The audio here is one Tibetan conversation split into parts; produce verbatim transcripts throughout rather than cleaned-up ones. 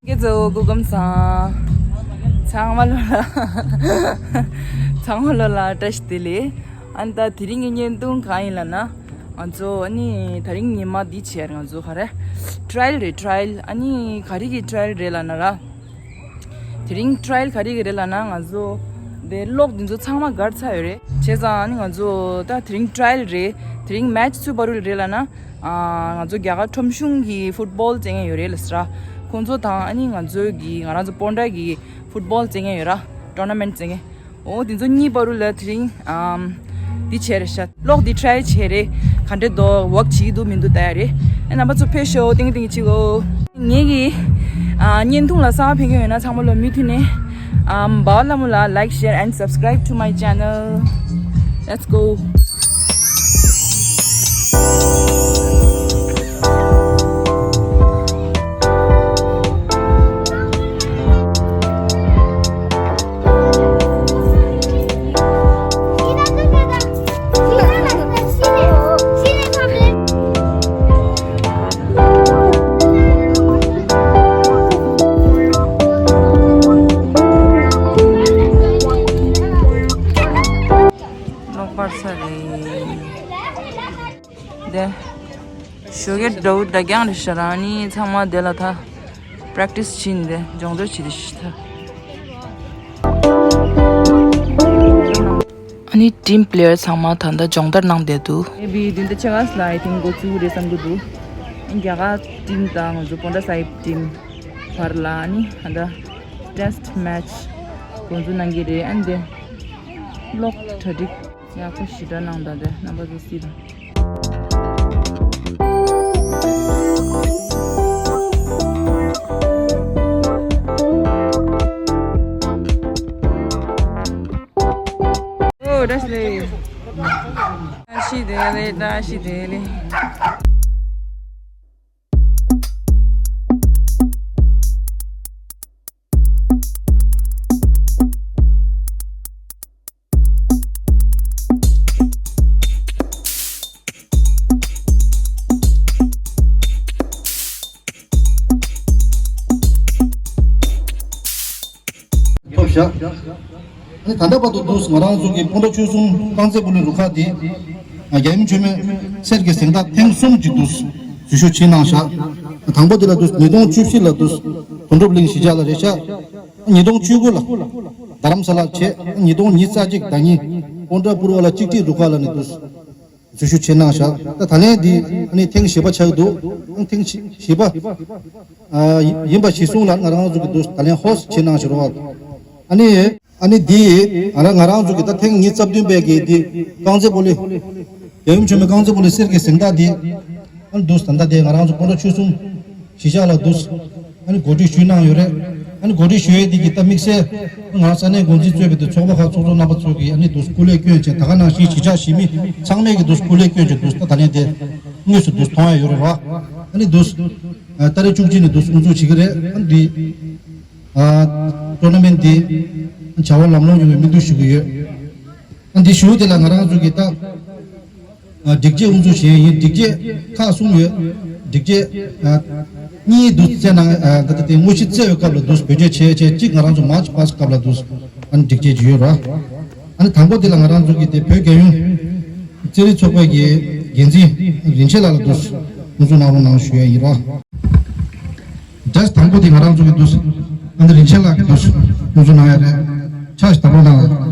ཁྱེད་ཚོ་སྐུ་ཁམས་བཟང་། ཚང་མ་ལོ་ལ་ཚང་མ་ལོ་ལ་བཀྲ་ཤིས་བདེ་ལེགས། ཨ་ནི་ད་དེ་རིང་གི་བརྙན་ཐུང་གང་ཡིན་ལབ་ན། ང་ཚོ་ཨ་ནི་ད་རིང་ཉི་མ་འདི་བྱས་ང་ཚོ་ག་རེ། ཊ་ར་ཡལ་རེད། ཊ་ར་ཡལ། ཨ་ནི་ག་རེ་གི་ཊ་ར་ཡལ་རེད་ལབ་ན་ར། དེ་རིང་ཊ་ར་ཡལ་ག་རེ་གི་རེད་ལབ་ན། ང་ཚོ་དེ་གློག་འདི་ཚོ་ཚང་མ་སྒར་ཚར་ཡོད་རེད། བྱས་ཙང་ཨ་ནི་ང་ཚོ་ད་དེ་རིང་ཊ་ར་ཡལ་རེད། དེ་རིང་མེ་ཆི་སུའི་བར་དུ་རེད་ལབ་ན། ཨ། ང་ཚོ་རྒྱ་གར་ཁྲོམ་གཞུང་གི་ཕུཊ་བོལ་རྩེ་མཁན་ཡོད་རེད་ལབ་ས་ར། ཁོང་ཚོ་དང་ཨ་ནི་ང་ཚོ་གི་ང་རང་ཚོ་སྤོན་ཊ་གི་ཕུཊ་བོལ་རྩེ་མཁན་ཡོད་ར། ཊོར་ན་མེན་ཊི་རྩེ་མཁན། འོ་དེ་ཚོ་གཉིས་བར་དུ་ལ་དེ་རིང་ཨམ། འདི་བྱས་རེད་ཤག་གློག་འདི་ཊ་ར་ཡལ་བྱས་རེད། ག་འདྲས་འདུག་ཝོརཀ་བྱེད་ཀྱི་འདུག་མི་འདུག་ལྟ་ཡ་རེད། ཨ། རྣམ་པ་ཚོ་ཕེབས་ཤོག་ཏིང་ཏིང་གཅིག་གོ། ངེད་ཀྱི་ཨ། བརྙན་ཐུང་ལ་གསར་པ་ཕེབས་མཁན་ཡོད་ན་ཚང་མ་ལོ་མུ་མཐུད་ནས་ཨམ། འབའ་བ་ལྷ་མོ་ལ་like, share and subscribe to my channel. Let's go. ལོག་པར་ས་རེད། དེ། ཞོགས་ཀས་འདྲ་བོ་འདྲ་རྐྱང་རེད་ཤག་རང་ནི་ཚང་མ་དེ་ལ་ད་པྲེག་ཊི་སི་བྱིན་དེ་སྦྱོང་བརྡར་བྱེད་དེ་ཤི་ད། ཨ་ནི་ཊིམ་པི་ལེ་ཡར་ཚང་མ་ད་ལྟ་སྦྱོང་བརྡར་གནང་བསྡད་འདུག་ཨེ་བི་བདུན་ཟླ་ཕྱེད་ཀ་ལ་ཨའི་ཐིང་འགོ་བཙུགས་རེད་བསམ་གྱི་འདུག་ཨ་ནི་རྒྱ་གར་ཊིམ་དང་ང་ཚོ་པོན་ཊ་སཱ་ཧིབ་ཊིམ་བར་ལ་ཨ་ནི་ད་ལྟ་ཊེ་སི་ཊི་མེ་ཆི་འགོ་འཛུགས་གནང་གི་རེད། ཨ་ནི་དེ་གློག་གྲ་སྒྲིག་ཡག་པོ་ཞེ་དྲག་གནང་དང་དེ་རྣམ་པ་ཚོ་སྲིད་དང་། ཨོ་བཀྲ་ཤིས་བདེ་ལེགས། བཀྲ་ཤིས་བདེ་ལེགས། བཀྲ་ཤིས་བདེ་ལེགས། ཐོབ་ཤག་ཨ་ནི་ད་ལྟ་བར་དུ་འདུག་ང་རང་ཚོ་གི་སྤོན་ཊ་ཆོལ་གསུམ་རྐང་རྩེད་སྤོ་ལོའི་རུ་ཁག་འདི་རྒྱལ་ཡུམ་ཆོས་མེད་གསེར་གྱི་གཟེངས་རྟགས་ཐེངས་གསུམ་ཅིག་འདུག་འཛུལ་ཞུགས་བྱེད་གནང་ཤག་དང་པོ་འདི་ལ་འདུག་ཉིས་སྟོང་བཅུ་བཞི་ལ་འདུག་དོན་གྲུབ་གླིང་གཞིས་ཆགས་ལ་རེད་ཤག་ཉིས་སྟོང་བཅུ་དགུ་ལ་རྡ་རམ་ས་ལར་བྱས། ཉིས་སྟོང་ཉི་ཤུ་རྩ་གཅིག་ཟླ་གཉིས་སྤོན་ཊ་པུར་བ་ལ་གཅིག་སྒྲིལ་རུ་ཁག་ལ་ནི་འདུག་འཛུལ་ཞུགས་བྱེད་གནང་ཤག་ད་ད་ལན་འདི་ཨ་ནི་ཐེངས་བཞི་པ་ཆགས་འདུག་ཨ་ནི་ཐེངས་བཞི་བཞི་པ་ཨ་ཡིན་པ་གཞིར་བཟུང་ལ་ང་རང་ཚོ་གི་འདུག་ད་ལན་ཧོ་སི་ཊི་བྱེད་གནང་ཞུ་རོགས། ཨ་ནི་ཨ་ནི་འདི་ང་རང་ང་རང་ཚོ་གི་ད་ཐེངས་ཉི་ཤུ་རྩ་བདུན་པའི་གི་འདི་རྐང་རྩེད་སྤོ་ལོ་རྒྱལ་ཡུམ་ཆོས་མེད་རྐང་རྩེད་སྤོ་ལོ་གསེར་གྱི་གཟེངས་རྟགས་འདི་ཨ་ནི་འདུག་ད་ལྟ་དེ་ང་རང་ཚོ་སྤོན་ཊ་ཆོལ་གསུམ་གཞིས་ཆགས་ལ་འདུག་ཨ་ནི་གོ་སྒྲིག་ཞུས་གནང་ཡོད་རེད། ཨ་ནི་གོ་སྒྲིག་ཞུ་ཡས་འདི་གི་ད་དམིགས་བསལ་ང་རང་ས་གནས་འགོ་འཛིན་གཙོས་པའི་འདི་ཚོགས་པ་ཁག་ཚོགས་གཙོ་རྣམ་པ་ཚོ་གིས་ཨ་ནི་འདུག་སྐུ་ལས་བསྐྱོན་བྱས། ད་ག་ནང་བཞིན་གཞིས་ཆགས་གཞིས་མི་ཚང་མས་ཀྱི་འདུག་སྐུ་ལས་བསྐྱོན་བྱས་འདུག་ད་ད་ལན་དེ་དངོས་སུ་འདུག་མཐོང་ཡ་ཡོད་རེད་ར། ཨ་ནི་འདུག་ཨ་ཏ་རིག་བཅུ་གཅིག་ནས་འདུག་དབུ་འཛུགས་བྱེད་ཀྱི་རེད། ཨ་ནི་འདི་ཨ་ཊོར་ན་མེན་ཊི་འདི་བྱ་བ་ལམ་ལྷོང་ཡོང་བའི་སྨོན་འདུན་ཞུ་གི་ཡོད། ཨ་ནི་འདི་ཞུ་དེ་ལ་ང་རང་ཚོ་གི་ད་ཨ་སྒྲིག་ཆས་དབུ་འཛུགས་བྱས་ཡིན། སྒྲིག་ཆས་ཁག་གསུམ་ཡོད། སྒྲིག་ཆས་ཨ་གཉིས་འདུག་བཙལ་གནང་། ཨ་ད་ལྟ་དེ་དངོས་གཞི་བཙལ་བའི་སྐབས་ལ་འདུག་བེད་སྤྱོད་བྱས་བྱས་གཅིག་ང་རང་ཚོ་མཱར་ཆི་པ་སི་སྐབས་ལ་འདུག་ཨ་ནི་སྒྲིག་ཆས་ཅིག་ཡོད་ར། ཨ་ནི་དང་པོ་དེ་ལ་ང་རང་ཚོ་གི་དེ་བོད་རྒྱལ་ཡོངས་རྩེད་རིགས་ཚོགས་པའི་གི་འགན་འཛིན་རིན་ཆེན་ལགས་ལ་འདུག་དབུ་འཛུགས་གནང་རོགས་གནང་ཞུ་ཡ་ཡིན་ར། ཌེ་སི་ཀི་དང་པོ་དེ་ང་རང་ཚོ་གི་འདུག་ཨ་ནི་རིན་ཆེན་ལགས་ཀྱི་འདུག་དབུ་འཛུགས་གནང་ཡ་རེད། ཕྱག་ཞིག་དང་པོ་གནང་།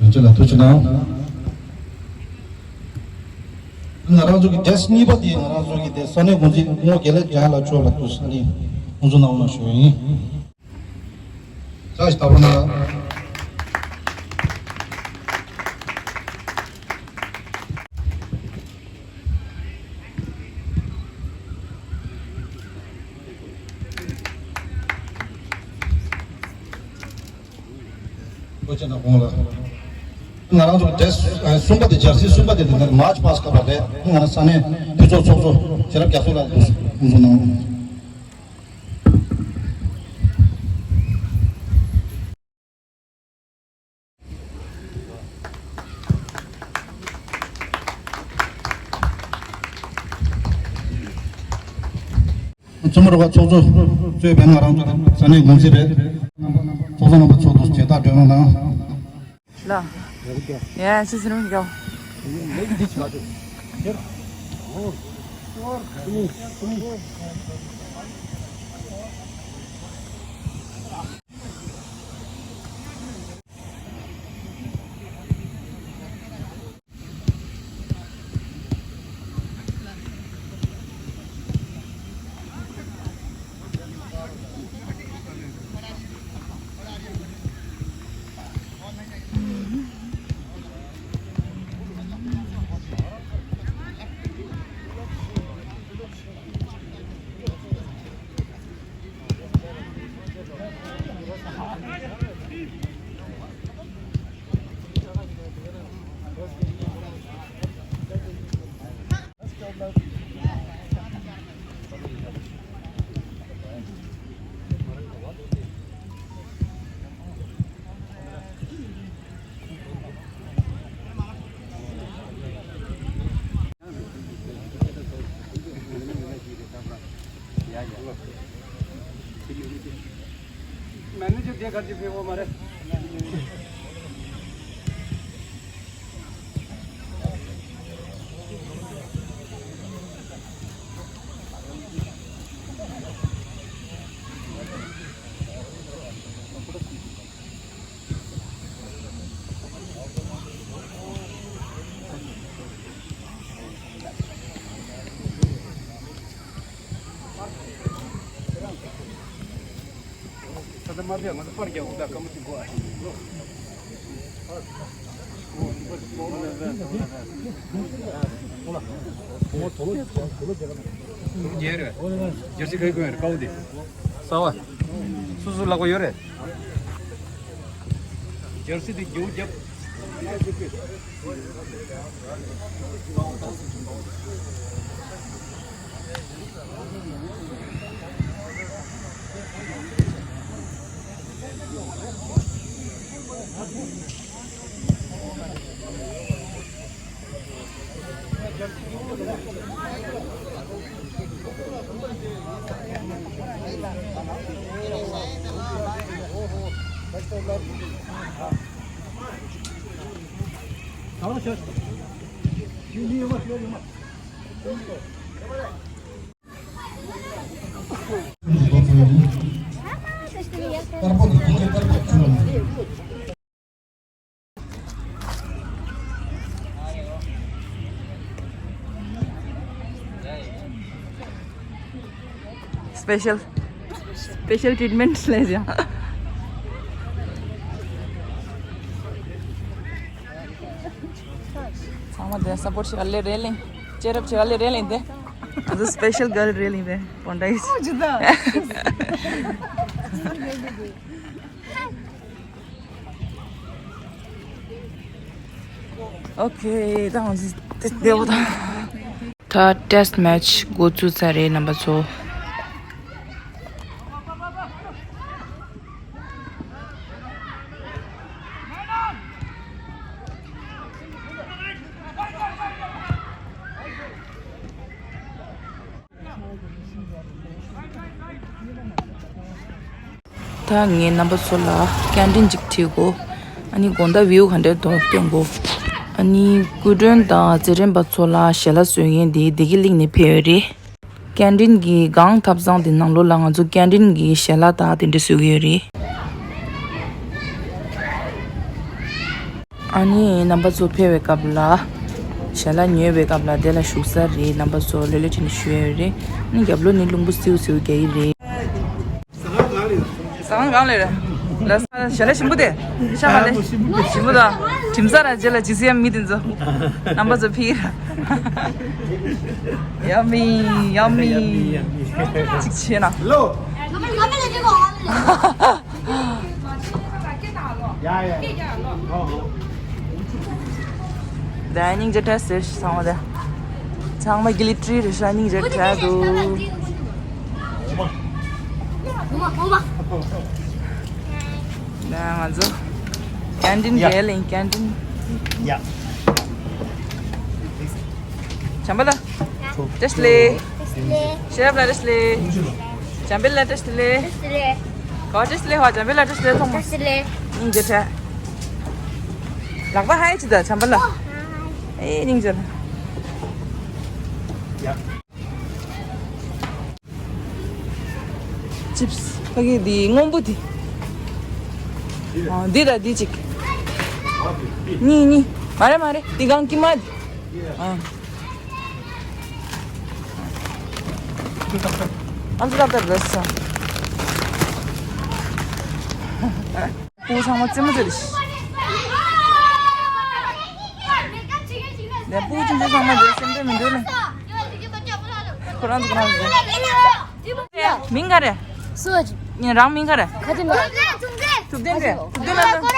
ཡོངས་ཆེད་ལ་ཐུགས་རྗེ་གནང་། ང་རང་ཚོ་གི་ཌེ་སི་ཀི་གཉིས་པ་དེ་ང་རང་ཚོ་གི་དེ་ས་གནས་འགོ་འཛིན་སྐུ་ངོ་དགེ་ལེགས་འཇམ་དབྱངས་ལགས་མཆོག་ལ་དུས་ས་ནས་དབུ་འཛུགས་གནང་རོགས་གནང་ཞུ་ཡིན། ཕྱག་ཞིག་བརྡབ་རོགས་གནང་། ལོ་ཆེ་ན་དགོངས་ལ། ང་རང་ཚོ་དེ་གསུམ་པ་དེ་རྒྱལ་སྲིད་གསུམ་པ་དེ་དེ་ནས་མཱར་ཆི་པ་སི་ཀ་པར་རེད། ང་རང་ས་གནས་འཐུས་ཚོགས་ཚོགས་གཙོ་ཞལ་ལག་རྒྱ་མཚོ་ལགས་དུས་སུ་དགོངས་ཚོགས་གནང་། མཚོ་མོ་རུ་ཁག་ཚོགས་གཙོ་གཙོས་པའི་ང་རང་ཚོ་ས་གནས་དགོངས་གཞི་རེད། ཚོགས་གཙོ་རྣམ་པ་ཚོགས་གཙོ་མཇལ་དར་སྒྲོན་གནང་དང་། ལ། ཡ་ཅི་ཟེར་མི་འདུག मैनेजर दे कर दे वो हमारे। རྒྱལ་རེད། རྒྱལ་སྲིད་ག་གི་ཡོད་རེད། ཀའུ་དེ། གསར་བ། སུ་སུ་ལག་པ་ཡོད་རེད། རྒྱལ་སྲིད་དེ་རྒྱུ་རྒྱབ། Special, special treatment ལས་ཀྱང་ཚང་མ་དེ་སཔོར་ཊི་བྱེད་ག་ལེ་རེད་ལིང་། ཅེར་ཨབ་བྱེད་ག་ལེ་རེད་ལིང་། དེ་ང་ཚོ་སྤེ་ཤལ་གརལ་རེད་ལིང་། དེ་པོན་ཌའི་ཨོ་ཇི་ད། ཨོ་ཁེ། ད་ང་ཚོ་དེ་བདེ་པོ་དང་། ད་ཊེ་སི་ཊི་མེ་ཆི་འགོ་བཙུགས་ཚར་རེད་རྣམ་པ་ཚོ། ད་ངས་རྣམ་པ་ཚོ་ལ་ཀན་ཊིན་ཅིག་ཁྲིད་གོ། ཨ་ནི་དགོང་དག་བིའུ་ག་འདྲ་འདུག་སྟོན་གོ། ཨ་ནི་སྐུ་མགྲོན་དང་མཛད་རིམ་པ་ཚོ་ལ་ཞལ་ལག་བཟོ་མཁན་དེ་བདེ་སྐྱིད་གླིང་ནས་ཕེབས་ཡོད་རེད། ཀན་ཊིན་གྱི་སྒང་ཐབ་ཚང་དེ་ནང་ལོགས་ལ་ང་ཚོ་ཀན་ཊིན་གྱི་ཞལ་ལག་དང་དེ་འདྲ་བཟོ་གི་ཡོད་རེད། ཨ་ནི་རྣམ་པ་ཚོ་ཕེབས་པའི་སྐབས་ལ། ཞལ་ལག་ཉོས་པའི་སྐབས་ལ་དེ་ལ་བཞུགས་ས་རེད། རྣམ་པ་ཚོ་ལེ་ལེ་ཁྲིད་ནས་བཞུགས་ཡོད་རེད། ཨ་ནི་རྒྱབ་ལོགས་ནས་རླུང་བུ་སིའུ་སིའུ་རྒྱག་གི་རེད། ཟ་ཁང་གང་ལས་རེད། ལ་ས་ཞལ་ལག་ཞིམ་པོ་དེ། ཤ་མ་ལེ། ཞིམ་པོ་དང་། དྲིམ་ས་ར་རྗེ་ལ་ཇི་སི་ཨེམ་མི་དེ་ཚོ། རྣམ་པ་ཚོ་ཕིག་ར། ཡ་མི་ཡ་མི། ཅིག་བྱས་ན། ལོ། ཡ་ཡ་ཡ། ཨོ་ཨོ། ད་སྙིང་རྗེ་བྲལ་ཟེར་ཚང་མ་ད། ཚང་མ་གི་ལི་ཊི་རི་རེད་ཤག་སྙིང་རྗེ་བྲལ་འདུག་ད་ང་ཚོ་ཀན་ཊིན་ཡ། གས་ལེན་ཀན་ཊིན། ཡ། བྱམས་པ་ལགས། བཀྲ་ཤིས་བདེ་ལེགས། ཤེས་རབ་ལགས་བཀྲ་ཤིས་བདེ་ལེགས། བྱམས་པ་ལགས་བཀྲ་ཤིས་བདེ་ལེགས། ག་བཀྲ་ཤིས་བདེ་ལེགས་ཧ། བྱམས་པ་ལགས་བཀྲ་ཤིས་བདེ་ལེགས་ཐོང་མ། བཀྲ་ཤིས་བདེ་ལེགས། སྙིང་རྗེ་བྲལ། ལག་པ་ཧའི་ཅི་ད་བྱམས་པ་ལགས། ཨེ་སྙིང་རྗེ་ལགས། ཡ། ཅིབས། ཕ་གི་འདི་སྔོན་པོ་འདི། ཨ་འདི་ད་འདི་གཅིག་གཉིས་གཉིས། མ་རེད་མ་རེད། འདི་གང་ཀི་མ་འདི། ཨ། ཨ་འདི་ད་ད་རེད་ས། སྤུ་གུ་ཚང་མ་རྩེད་མོ་རྩེ་རེད། ནས་སྤུ་གུ་ཆུང་ཆུང་ཚང་མ་རེད་སེམས་ཁྲལ་མི་འདུག་ལེ། ཁོ་རང་ཚོ་ཁོ་རང་ཚོ། མིང་ག་རེ། སུ་ཨ་ཅི། ངའི་རང་མིང་ག་རེ། ཁ་ཅི་མ། ཐུབ་བསྟན་རེད། ཐུབ་བསྟན་ལ། ཨ།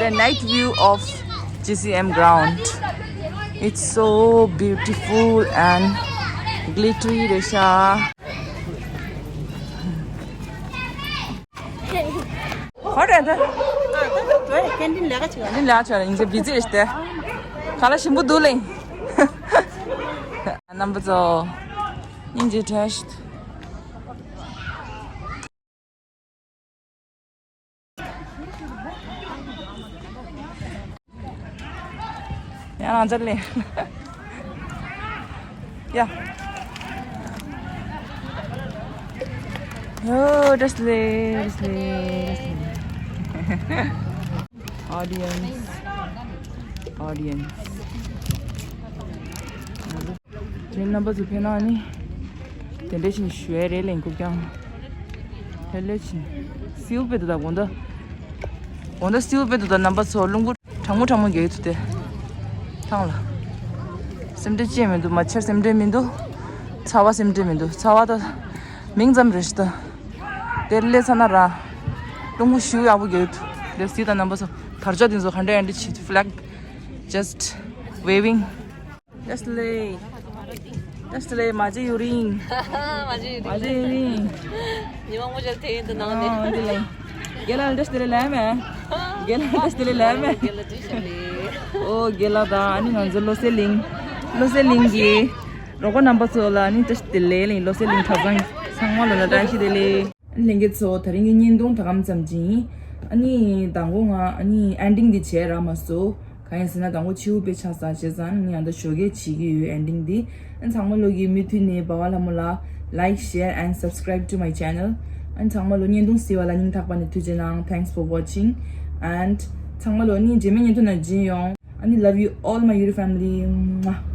The night view of G C M ground. It's so beautiful and glittery, Resha. ཁོ་རེད་ད། ཀན་ཊིན་ལས་ཀ་བྱེད་ཀན་ཊིན་ལས་ཀ་བྱེད་ཡིན་ཚེ་བི་ཛི་རེད་དེ། ཁ་ལག་ཞིམ་པོ་འདུག་ལེ། རྣམ་པ་ཚོ། སྙིང་རྗེ་བྲལ་ཞིག་ཡང་རང་འཇགས་ལེ། ཡ། ཡོ་བཀྲ་ཤིས་བདེ་ལེགས། བཀྲ་ཤིས་བདེ་ལེགས། Audience. Audience. དེ་རྣམ་པ་ཚོ་ཕེབས་ན་ནི། དེ་འདྲ་ཞིག་ཞུ་ཡ་རེད་ལེན་ཁུག་ཀྱང་། ལྷོད་ལྷོད་ཕྱིན། སེའུ་དཔེ་འདུག་ད་དགོང་དག་དགོང་དག་སེའུ་དཔེ་འདུག་ད་རྣམ་པ་ཚོ། རླུང་བུ་གྲང་མོ་གྲང་མོ་རྒྱག་གི་འདུག་དེ། ཐང་ལ། སེམས་ཁྲལ་ཅི་ཡང་མི་འདུག་མ་ཆར་སེམས་ཁྲལ་མི་འདུག་ཚ་བ་སེམས་ཁྲལ་མི་འདུག་ཚ་བ་ད། མིང་ཙམ་རེད་ཤི་ད། དེར་སླེབས་ཚར་ན་ར། རླུང་བུ་ཞེ་པོ་ཡག་པོ་རྒྱག་གི་འདུག་དེ་གཟིགས་ད་རྣམ་པ་ཚོ། དར་ལྕོག་དེ་ཚོ་ག་འདྲ་ཡང་འདྲ་བྱེད། Flag just waving. བཀྲ་ཤིས་བདེ་ལེགས། བཀྲ་ཤིས་བདེ་ལེགས། མ་བརྗེད་ཡུན་རིང་། མ་བརྗེད་ཡུན་རིང་། མ་བརྗེད་ཡུན་རིང་། ཉི་མ་སྔོན་ཆད་དེ་ཡིན་དུ་ནང་ནས། ཨོ་འདི་ལེ། རྒན་ལགས་བཀྲ་ཤིས་བདེ་ལེགས་ལབ་མེད། རྒན་ལགས་བཀྲ་ཤིས་བདེ་ལེགས་ལབ་མེད། རྒན་ལགས་བཀྲ་ཤིས་བདེ་ལེགས། ཨོ་རྒན་ལགས་དང་ཨ་ནི་ང་ཚོ་བློ་གསལ་གླིང་། བློ་གསལ་གླིང་གི་རོགས་པ་རྣམ་པ་ཚོ་ལ་ཨ་ནི་བཀྲ་ཤིས་བདེ་ལེགས་ལེ། བློ་གསལ་གླིང་གྲྭ་ཚང་ཚང་མ་ལོ་ལ་བཀྲ་ཤིས་བདེ་ལེགས། ལྷན་རྒྱས་ཚོ། ད་རིང་གི་བརྙན་ཐུང་ད་གམ་ཙམ་ཅིག་ཡིན། ཨ་ནི་མདང་དགོང་ང་ཨ་ནི་ཨེན་ཌིང་འདི་བྱས་རག་མ་སོང་། གང་ཡིན་ཟེར་ན་མདང་དགོང་ཕྱི་པོ་དཔེ་ཆགས་ས་བྱས་ཙང་ངས་ཡང་ད་ཞོགས་ཀས་བྱེད་ཀྱི་ཡོད་ཨེན་ཌིང་འདི། ཨ་ཚང་མ་ལོ་གི་མུ་མཐུད་ནས་འབའ་བ་ལྷ་མོ་ལ་like, share and subscribe to my channel. ཨ་ཚང་མ་ལོ་བརྙན་ཐུང་གཟིགས་པ་ལ་སྙིང་ཐག་པ་ནས་ཐུགས་རྗེ་གནང་། Thanks for watching. And ཚང་མ་ལོ་ཨ་ནི་རྗེས་མའི་བརྙན་ཐུང་ནང་མཇལ་ཡོང་། ཨ་ནི་love you all my YouTube family.